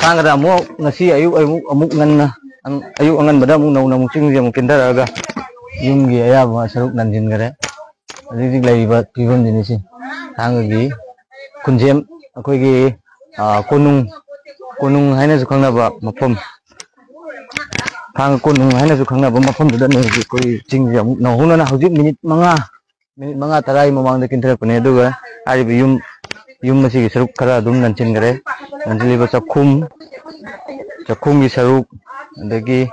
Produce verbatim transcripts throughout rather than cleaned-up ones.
ꯊꯥꯡꯒꯗ ꯑꯃꯨꯛ ꯉꯁꯤ ꯑꯌꯨꯛ ꯑꯌꯨꯛ ꯑꯃꯨꯛ ꯉꯟꯅ, ꯑꯪ-, ꯑꯌꯨꯛ ꯑꯉꯟꯕꯗ ꯑꯃꯨꯛ ꯅꯧꯅ ꯑꯃꯨꯛ ꯆꯤꯡꯁꯦ ꯑꯃꯨꯛ ꯀꯤꯟꯊꯔꯛꯑꯒ ꯌꯨꯝꯒꯤ ꯑꯌꯥꯝꯕ ꯁꯔꯨꯛ ꯅꯟꯁꯤꯟꯈꯔꯦ꯫ ꯍꯧꯖꯤꯛ ꯍꯧꯖꯤꯛ ꯂꯩꯔꯤꯕ ꯐꯤꯕꯝꯁꯤꯅꯤ ꯁꯤ ꯊꯥꯡꯒꯒꯤ ꯈꯨꯟꯖꯦꯝ, ꯑꯩꯈꯣꯏꯒꯤ, ꯑ, ꯀꯣꯅꯨꯡ, ꯀꯣꯅꯨꯡ ꯍꯥꯏꯅꯁꯨ ꯈꯪꯅꯕ ꯃꯐꯝ, ꯊꯥꯡꯒ ꯀꯣꯅꯨꯡ ꯍꯥꯏꯅꯁꯨ ꯈꯪꯅꯕ ꯃꯐꯝꯗꯨꯗꯅꯦ ꯍꯧꯖꯤꯛ ꯑꯩꯈꯣꯏ ꯆꯤꯡꯁꯦ ꯑꯃꯨꯛ ꯅꯧꯍꯧꯅꯅ ꯍꯧꯖꯤꯛ ꯃꯤꯅꯤꯠ ꯃꯉꯥ, ꯃꯤꯅꯤꯠ ꯃꯉꯥ ꯇꯔꯥꯒꯤ ꯃꯃꯥꯡꯗ ꯀꯤꯟꯊꯔꯛꯄꯅꯦ꯫ ꯑꯗꯨꯒ ꯍꯥꯏꯔꯤꯕ ꯌꯨꯝ, ꯌꯨꯝ ꯑꯁꯤꯒꯤ ꯁꯔꯨꯛ ꯈꯔ ꯑꯗꯨꯝ ꯅꯟꯁꯤꯟꯈ꯭ꯔꯦ꯫ ꯅꯟꯁꯤꯜꯂꯤꯕ ꯆꯥꯛꯈꯨꯝ, ꯆꯥꯛꯈꯨꯝꯒꯤ ꯁꯔꯨꯛ, ꯑꯗꯒꯤ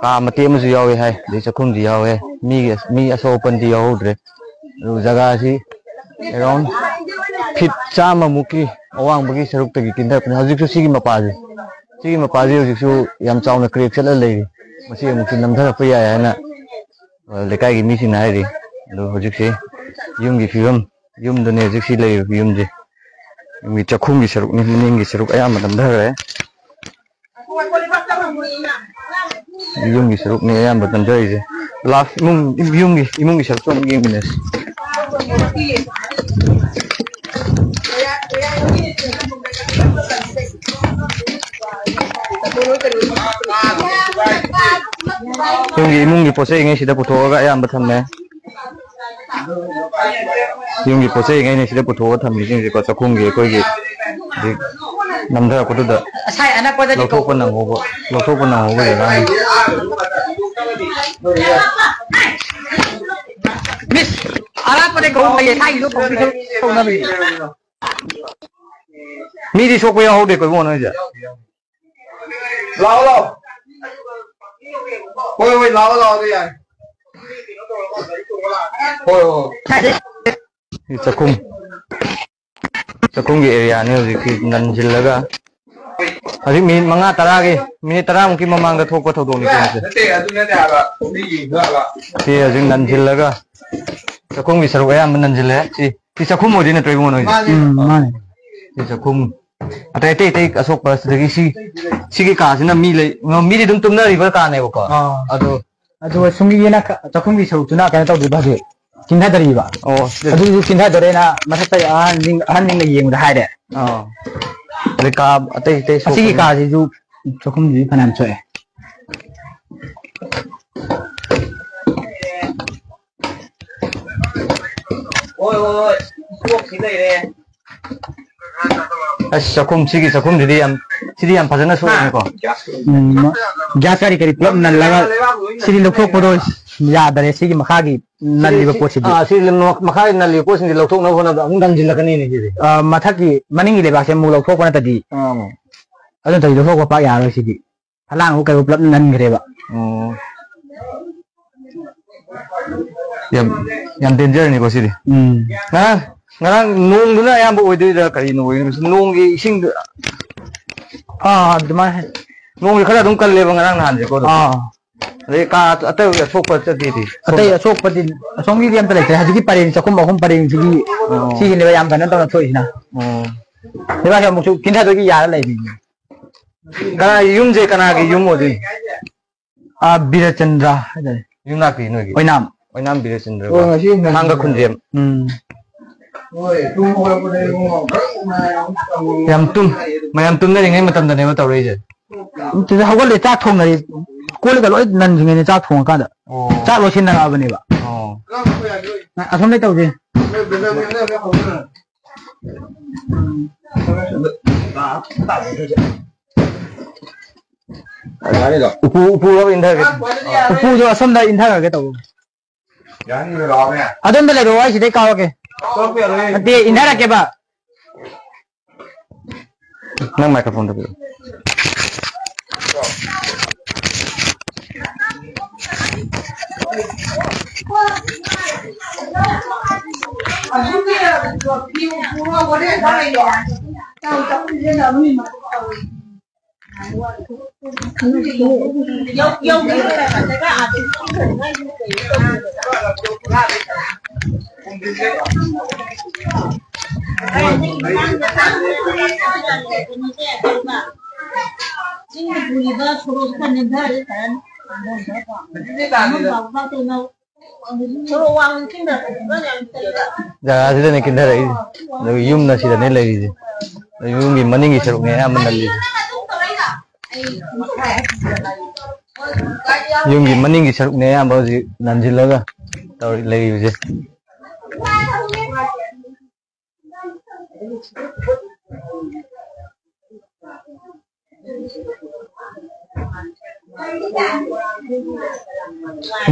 ꯀꯥ ꯃꯇꯦꯛ ꯑꯃꯁꯨ ꯌꯥꯎꯋꯦ ꯍꯥꯏ, ꯑꯗꯩ ꯆꯥꯛꯈꯨꯝꯁꯨ ꯌꯥꯎꯋꯦ꯫ ꯃꯤꯒꯤ, ꯃꯤ ꯑꯁꯣꯛ ꯑꯄꯟꯗꯤ ꯌꯥꯎꯍꯧꯗ꯭ꯔꯦ꯫ ꯑꯗꯨ ꯖꯒꯥꯁꯤ around feet ꯆꯥꯝꯃꯃꯨꯛꯀꯤ ꯑꯋꯥꯡꯕꯒꯤ ꯁꯔꯨꯛꯇꯒꯤ ꯀꯤꯟꯊꯔꯛꯄꯅꯦ꯫ ꯍꯧꯖꯤꯛꯁꯨ ꯁꯤꯒꯤ ꯃꯄꯥꯁꯦ, ꯁꯤꯒꯤ ꯃꯄꯥꯁꯦ ꯍꯧꯖꯤꯛꯁꯨ ꯌꯥꯝ ꯆꯥꯎꯅ crack ꯆꯠꯂ ꯂꯩꯔꯤ꯫ ꯃꯁꯤ ꯑꯃꯨꯛꯁꯨ ꯅꯝꯊꯔꯛꯄ ꯌꯥꯏ ꯍꯥꯏꯅ, ꯑ, ꯂꯩꯀꯥꯏꯒꯤ ꯃꯤꯁꯤꯡꯅ ꯍꯥꯏꯔꯤ꯫ ꯑꯗꯣ ꯍꯧꯖꯤꯛꯁꯦ ꯌꯨꯝꯒꯤ ꯐꯤꯕꯝ, ꯌꯨꯝꯗꯅꯦ ꯍꯧꯖꯤꯛꯁꯤ ꯂꯩꯔꯤꯕ ꯌꯨꯝꯁꯦ꯫ ꯌꯨꯝꯒꯤ ꯆꯥꯛꯈꯨꯝꯒꯤ ꯁꯔꯨꯛꯅꯤ, ꯃꯅꯤꯡꯒꯤ ꯁꯔꯨꯛ ꯑꯌꯥꯝꯕ ꯅꯝꯊꯈ꯭ꯔꯦ꯫ ꯌꯨꯝꯒꯤ ꯁꯔꯨꯛꯅꯤ ꯑꯌꯥꯝꯕ ꯅꯝꯊꯔꯤꯁꯦ꯫ ꯂꯥꯁ ꯏꯃꯨꯡ, ꯌꯨꯝꯒꯤ, ꯏꯃꯨꯡꯒꯤ ꯁꯔꯨꯛꯇꯣ ꯑꯃꯨꯛ ꯌꯦꯡꯃꯤꯟꯅꯁꯤ꯫ ꯌꯨꯝꯒꯤ ꯏꯃꯨꯡꯒꯤ ꯄꯣꯠ ꯆꯩꯉꯩ ꯁꯤꯗ ꯄꯨꯊꯣꯛꯑꯒ ꯑꯌꯥꯝꯕ ꯊꯝꯃꯦ꯫ ꯌꯨꯝꯒꯤ ꯄꯣꯠ ꯆꯩꯉꯩꯅ ꯁꯤꯗ ꯄꯨꯊꯣꯛꯑꯒ ꯊꯝꯃꯤꯁꯤꯡꯁꯦꯀꯣ, ꯆꯥꯛꯈꯨꯝꯒꯤ ꯑꯩꯈꯣꯏꯒꯤ ꯍꯧꯖꯤꯛ ꯅꯝꯊꯔꯛꯄꯗꯨꯗ ꯉꯁꯥꯏ ꯑꯅꯛꯄꯗꯗꯤ ꯂꯧꯊꯣꯛꯄ ꯀꯧ- ꯅꯪꯍꯧꯕ, ꯂꯧꯊꯣꯛꯄ ꯅꯪꯍꯧꯕ ꯖꯒꯥꯅꯤ꯫ ꯃꯤꯁ, ꯑꯔꯥꯞꯄꯗ ꯀꯧ ꯐꯩꯌꯦ, ꯊꯥꯏꯒꯤꯗꯣ ꯀꯧꯕꯤꯗꯣ ꯀꯧꯅꯕꯅꯤ꯫ ꯃꯤꯗꯤ ꯁꯣꯛꯄ ꯌꯥꯎꯍꯧꯗꯦꯀꯣ ꯏꯕꯨꯡꯉꯣ ꯅꯣꯏꯁꯦ? ꯂꯥꯛꯑꯣ, ꯂꯥꯛꯑꯣ꯫ ꯍꯣꯏ, ꯍꯣꯏ, ꯂꯥꯛꯑꯣ, ꯂꯥꯛꯑꯣ, ꯑꯗꯨ ꯌꯥꯏ꯫ ꯍꯣꯏ, ꯍꯣꯏ꯫ ꯁꯤ ꯆꯥꯛꯈꯨꯝ, ꯆꯥꯛꯈꯨꯝꯒꯤ ꯑꯦꯔꯤꯌꯥꯅꯤ ꯍꯧꯖꯤꯛꯀꯤ ꯅꯟꯁꯤꯜꯂꯒ꯫ ꯍꯧꯖꯤꯛ ꯃꯤꯅꯤꯠ ꯃꯉꯥ ꯇꯔꯥꯒꯤ, ꯃꯤꯅꯤꯠ ꯇꯔꯥꯃꯨꯛꯀꯤ ꯃꯃꯥꯡꯗ ꯊꯣꯛꯄ ꯊꯧꯗꯣꯛꯅꯤ ꯁꯤꯁꯦ꯫ ꯅꯠꯇꯦ, ꯑꯗꯨ ꯅꯠꯇꯦ ꯍꯥꯏꯕ꯫ ꯃꯤꯒꯤ ꯏꯟꯖꯥꯡ ꯍꯥꯏꯕ꯫ ꯁꯤ ꯍꯧꯖꯤꯛ ꯅꯟꯁꯤꯜꯂꯒ ꯆꯥꯛꯈꯨꯝꯒꯤ ꯁꯔꯨꯛ ꯑꯌꯥꯝꯕ ꯅꯟꯁꯤꯜꯂꯦ꯫ ꯁꯤ, ꯁꯤ ꯆꯥꯛꯈꯨꯝ ꯑꯣꯏꯗꯣꯏ ꯅꯠꯇ꯭ꯔꯣ ꯏꯕꯨꯡꯉꯣ ꯅꯣꯏꯁꯦ? ꯃꯥꯅꯦ꯫ ꯎꯝ, ꯃꯥꯅꯦ꯫ ꯁꯤ ꯆꯥꯛꯈꯨꯝ꯫ ꯑꯇꯩ, ꯑꯇꯩ, ꯑꯇꯩ ꯑꯁꯣꯛꯄ ꯁꯤꯗꯒꯤ ꯁꯤ, ꯁꯤꯒꯤ ꯀꯥꯁꯤꯅ ꯃꯤ ꯂꯩ, ꯃꯤꯗꯤ ꯑꯗꯨꯝ ꯇꯨꯝꯅꯔꯤꯕ ꯀꯥꯅꯦꯕꯀꯣ꯫ ꯑꯥ꯫ ꯑꯗꯣ ꯑꯗꯨꯒ ꯁꯨꯝꯒꯤ ꯌꯦꯅ ꯆꯥꯛꯈꯨꯝꯒꯤ ꯁꯔꯨꯛꯇꯨꯅ ꯀꯩꯅꯣ ꯇꯧꯗꯣꯏꯕ ꯍꯧꯖꯤꯛ? ꯀꯤꯟꯊꯗꯔꯤꯕ꯫ ꯑꯣ, ꯁꯤꯗ ꯑꯗꯨꯁꯨ ꯀꯤꯟꯊꯗꯣꯔꯦꯅ ꯃꯊꯛꯇ ꯑꯍꯟꯁꯤꯡ, ꯑꯍꯟꯁꯤꯡꯅ ꯌꯦꯡꯕꯗ ꯍꯥꯏꯔꯦ꯫ ꯑꯥ꯫ ꯑꯗꯩ ꯀꯥ ꯑꯇꯩ ꯑꯇꯩ ꯑꯁꯤꯒꯤ ꯁꯣꯛꯄ ꯀꯥꯁꯤꯁꯨ ꯆꯥꯛꯈꯨꯝꯁꯤꯗꯤ ꯐꯅꯌꯥꯝ ꯁꯣꯛꯑꯦ꯫ ꯍꯣꯏ, ꯍꯣꯏ, ꯍꯣꯏ꯫ ꯏꯁꯇꯣꯛꯁꯤ ꯂꯩꯔꯦ꯫ ꯑꯁ, ꯆꯥꯛꯈꯨꯝ, ꯁꯤꯒꯤ ꯆꯥꯛꯈꯨꯝꯁꯤꯗꯤ ꯌꯥꯝ, ꯁꯤꯗꯤ ꯌꯥꯝ ꯐꯖꯅ ꯁꯣꯛꯑꯦꯅꯦꯀꯣ꯫ ꯎꯝ, ꯒ꯭ꯌꯥꯁ ꯀꯔꯤ ꯀꯔꯤ ꯄꯨꯂꯞ ꯅꯜꯂꯒ ꯁꯤꯗꯤ ꯂꯧꯊꯣꯛꯄꯗꯣ ꯌꯥꯗꯔꯦ, ꯁꯤꯒꯤ ꯃꯈꯥꯒꯤ ꯁꯤꯗꯤ ꯅꯜꯂꯤꯕ ꯁꯤ-, ꯄꯣꯠꯁꯤꯗꯤ꯫ ꯑꯥ, ꯁꯤ ꯂꯝ-, ꯃꯈꯥꯒꯤ ꯅꯜꯂꯤꯕ ꯄꯣꯠꯁꯤꯡꯁꯦ ꯂꯧꯊꯣꯛꯅꯕ ꯍꯣꯠꯅꯕꯗ ꯑꯃꯨꯛ ꯅꯟꯁꯤꯜꯂꯛꯀꯅꯤꯅꯦ ꯁꯤꯗꯤ꯫ ꯑꯥ, ꯃꯊꯛꯀꯤ, ꯃꯅꯤꯡꯒꯤ ꯂꯩꯕꯥꯛꯁꯦ ꯑꯃꯨꯛ ꯂꯧꯊꯣꯛꯄ ꯅꯠꯇ꯭ꯔꯗꯤ, ꯑꯥ꯫ ꯑꯗꯨ ꯅꯠꯇ꯭ꯔꯗꯤ ꯂꯧꯊꯣꯛꯄ ꯄꯥꯛ ꯌꯥꯔꯔꯣꯏ ꯁꯤꯗꯤ꯫ ꯐꯂꯥꯡ ꯑꯃꯨꯛ ꯀꯩꯃꯨꯛ ꯄꯨꯂꯞ ꯅꯟꯈ꯭ꯔꯦꯕ꯫ ꯑꯣ꯫ ꯌꯥꯝ, ꯌꯥꯝ dangerꯅꯤꯀꯣ ꯁꯤꯗꯤ꯫ ꯎꯝ꯫ ꯉꯔꯥꯡ, ꯉꯔꯥꯡ ꯅꯣꯡꯗꯨꯅ ꯑꯌꯥꯝꯕ ꯑꯣꯏꯗꯣꯏꯔꯥ ꯀꯔꯤꯅ ꯑꯣꯏꯗꯣꯏꯅꯣ? ꯅꯣꯡꯒꯤ ꯏꯁꯤꯡꯗ ꯑꯥ, ꯑꯗꯨꯃꯥꯏꯅ꯫ ꯅꯣꯡꯁꯦ ꯈꯔ ꯑꯗꯨꯝ ꯀꯜꯂꯦꯕ ꯉꯔꯥꯡ ꯅꯍꯥꯟꯁꯦꯀꯣ ꯑꯗꯨꯝ꯫ ꯑꯥ꯫ ꯑꯗꯩ ꯀꯥ ꯑꯇꯩ ꯑꯁꯣꯛꯄ ꯆꯠꯇꯦꯗꯤ꯫ ꯑꯇꯩ ꯑꯁꯣꯛꯄꯗꯤ ꯑꯁꯣꯝꯒꯤꯗꯤ ꯑꯝꯇ ꯂꯩꯇ꯭ꯔꯦ꯫ ꯍꯧꯖꯤꯛꯀꯤ ꯄꯔꯦꯡ ꯆꯥꯛꯈꯨꯝ ꯑꯍꯨꯝ ꯄꯔꯦꯡꯁꯤꯒꯤ ꯑꯣ꯫ ꯁꯤꯒꯤꯅꯦꯕ ꯌꯥꯝ ꯀꯩꯅꯣ ꯇꯧꯅ ꯊꯣꯛꯏꯁꯤꯅ꯫ ꯑꯣ꯫ ꯂꯩꯕꯥꯛꯁꯦ ꯑꯃꯨꯛꯁꯨ ꯀꯤꯟꯊꯗꯣꯏꯒꯤ ꯌꯥꯔ ꯂꯩꯕꯤꯅꯤ꯫ ꯀꯅꯥꯒꯤ ꯌꯨꯝꯁꯦ ꯀꯅꯥꯒꯤ ꯌꯨꯝ ꯑꯣꯏꯗꯣꯏꯅꯣ? ꯑꯥ, ꯕꯤꯔꯆꯟꯗ꯭ꯔ ꯍꯥꯏꯇꯥꯔꯦ꯫ ꯌꯨꯝꯅꯥꯛꯇꯤ ꯅꯣꯏꯒꯤ? ꯑꯣꯏꯅꯥꯝ꯫ ꯑꯣꯏꯅꯥꯝ ꯕꯤꯔꯆꯟꯗ꯭ꯔ꯫ ꯑꯣ, ꯉꯁꯤ ꯅꯪ ꯊꯥꯡꯒ ꯈꯨꯟꯖꯦꯝ꯫ ꯎꯝ꯫ ꯍꯣꯏ, ꯇꯨꯝ ꯍꯧꯒꯠꯂꯛꯄꯗ ꯏꯕꯨꯡꯉꯣ, ꯕ꯭ꯔꯨ ꯃꯌꯥꯝ ꯇꯧꯔꯦ꯫ ꯌꯥꯝ ꯇꯨꯝ-, ꯃꯌꯥꯝ ꯇꯨꯝꯅꯔꯤꯉꯩ ꯃꯇꯝꯗꯅꯦꯕ ꯇꯧꯔꯛꯏꯁꯦ꯫ ꯅꯠꯇꯦꯗ, ꯍꯧꯒꯠꯂꯦ, ꯆꯥꯛ ꯊꯣꯡꯅꯔꯤ꯫ ꯀꯣꯜꯂꯒ ꯂꯣꯏ ꯅꯟꯗ꯭ꯔꯤꯉꯩꯗ ꯆꯥꯛ ꯊꯣꯡꯉꯀꯥꯟꯗ꯫ ꯑꯣ꯫ ꯆꯥꯛ ꯂꯣꯏꯁꯤꯟꯅꯔꯛꯑꯕꯅꯦꯕ꯫ ꯑꯣ꯫ ꯑꯁꯣꯝꯗꯩ ꯇꯧꯁꯦ꯫ ꯅꯣꯏ ꯕ꯭ꯔꯗꯔ ꯃꯌꯥꯝꯅ ꯍꯧꯒꯠꯂꯛꯑꯣ꯫ ꯎꯄꯨ, ꯎꯄꯨ ꯂꯧ ꯏꯟꯊꯔꯒꯦ꯫ ꯎꯄꯨꯗꯣ ꯑꯁꯣꯝꯗ ꯏꯟꯊꯔꯒꯦ ꯇꯧꯕ꯫ ꯑꯗꯣꯝꯗ ꯂꯩꯔꯣ, ꯑꯩ ꯁꯤꯗꯩ ꯀꯥꯎꯔꯛꯀꯦ꯫ ꯅꯠꯇꯦ, ꯏꯟꯊꯔꯛꯀꯦꯕ꯫ ꯅꯪ microphoneꯗꯣ ꯄꯤꯔꯛꯑꯣ꯫ ꯆꯤꯡꯗ ꯄꯨꯔꯤꯕ ꯁꯣꯔꯣꯛꯁꯤꯗ ꯅꯦꯝꯊꯔꯦ ꯁꯥꯔꯅꯤ꯫ ꯁꯣꯔꯣꯛ ꯋꯥꯡꯃ ꯆꯤꯡꯗ ꯖꯒꯥꯁꯤꯗꯅꯦ ꯀꯤꯟꯊꯔꯛꯏꯁꯦ, ꯑꯗꯨꯒ ꯌꯨꯝꯅ ꯁꯤꯗꯅꯦ ꯂꯩꯔꯤꯁꯦ꯫ ꯌꯨꯝꯒꯤ ꯃꯅꯤꯡꯒꯤ ꯁꯔꯨꯛꯅꯦ ꯑꯌꯥꯝꯕ ꯅꯜꯂꯤꯁꯦ꯫ ꯌꯨꯝꯒꯤ ꯃꯅꯤꯡꯒꯤ ꯁꯔꯨꯛꯅꯦ ꯑꯌꯥꯝꯕ ꯍꯧꯖꯤꯛ ꯅꯟꯁꯤꯜꯂꯒ ꯇꯧꯔꯤ ꯂꯩꯔꯤꯕꯁꯦ꯫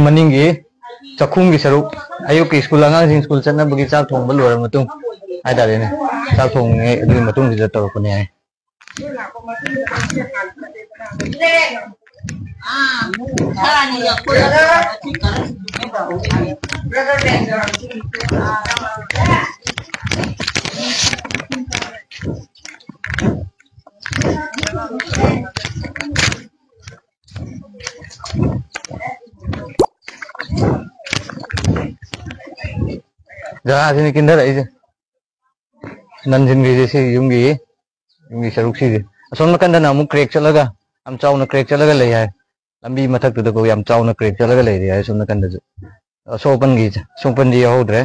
ꯃꯅꯤꯡꯒꯤ ꯆꯥꯛꯈꯨꯝꯒꯤ ꯁꯔꯨꯛ, ꯑꯌꯨꯛꯀꯤ ꯁ꯭ꯀꯨꯜ, ꯑꯉꯥꯡꯁꯤꯡ ꯁ꯭ꯀꯨꯜ ꯆꯠꯅꯕꯒꯤ ꯆꯥꯛ ꯊꯣꯡꯕ ꯂꯣꯏꯔꯕ ꯃꯇꯨꯡ ꯍꯥꯏꯇꯥꯔꯦꯅꯦ, ꯆꯥꯛ ꯊꯣꯡꯉꯤꯉꯩ ꯑꯗꯨꯒꯤ ꯃꯇꯨꯡꯁꯤꯗ ꯇꯧꯔꯛꯄꯅꯦ ꯍꯥꯏ꯫ ꯖꯒꯥꯁꯤꯅꯤ ꯀꯤꯟꯊꯔꯛꯏꯁꯦ꯫ ꯅꯟꯁꯤꯟꯈ꯭ꯔꯤꯁꯦ ꯁꯤ ꯌꯨꯝꯒꯤ, ꯌꯨꯝꯒꯤ ꯁꯔꯨꯛꯁꯤꯁꯦ꯫ ꯑꯁꯣꯝ ꯅꯥꯀꯟꯗꯅ ꯑꯃꯨꯛ ꯀ꯭ꯔꯦꯛ ꯆꯠꯂꯒ, ꯌꯥꯝ ꯆꯥꯎꯅ ꯀ꯭ꯔꯦꯛ ꯆꯠꯂꯒ ꯂꯩ ꯍꯥꯏ꯫ ꯂꯝꯕꯤ ꯃꯊꯛꯇꯨꯗꯀꯣ ꯌꯥꯝ ꯆꯥꯎꯅ ꯀ꯭ꯔꯦꯛ ꯆꯠꯂꯒ ꯂꯩꯔꯤ ꯍꯥꯏ ꯑꯁꯣꯝ ꯅꯥꯀꯟꯗꯁꯨ꯫ ꯑꯁꯣꯛ ꯑꯄꯟꯒꯤ, ꯑꯁꯣꯛ ꯑꯄꯟꯗꯤ ꯌꯥꯎꯍꯧꯗ꯭ꯔꯦ꯫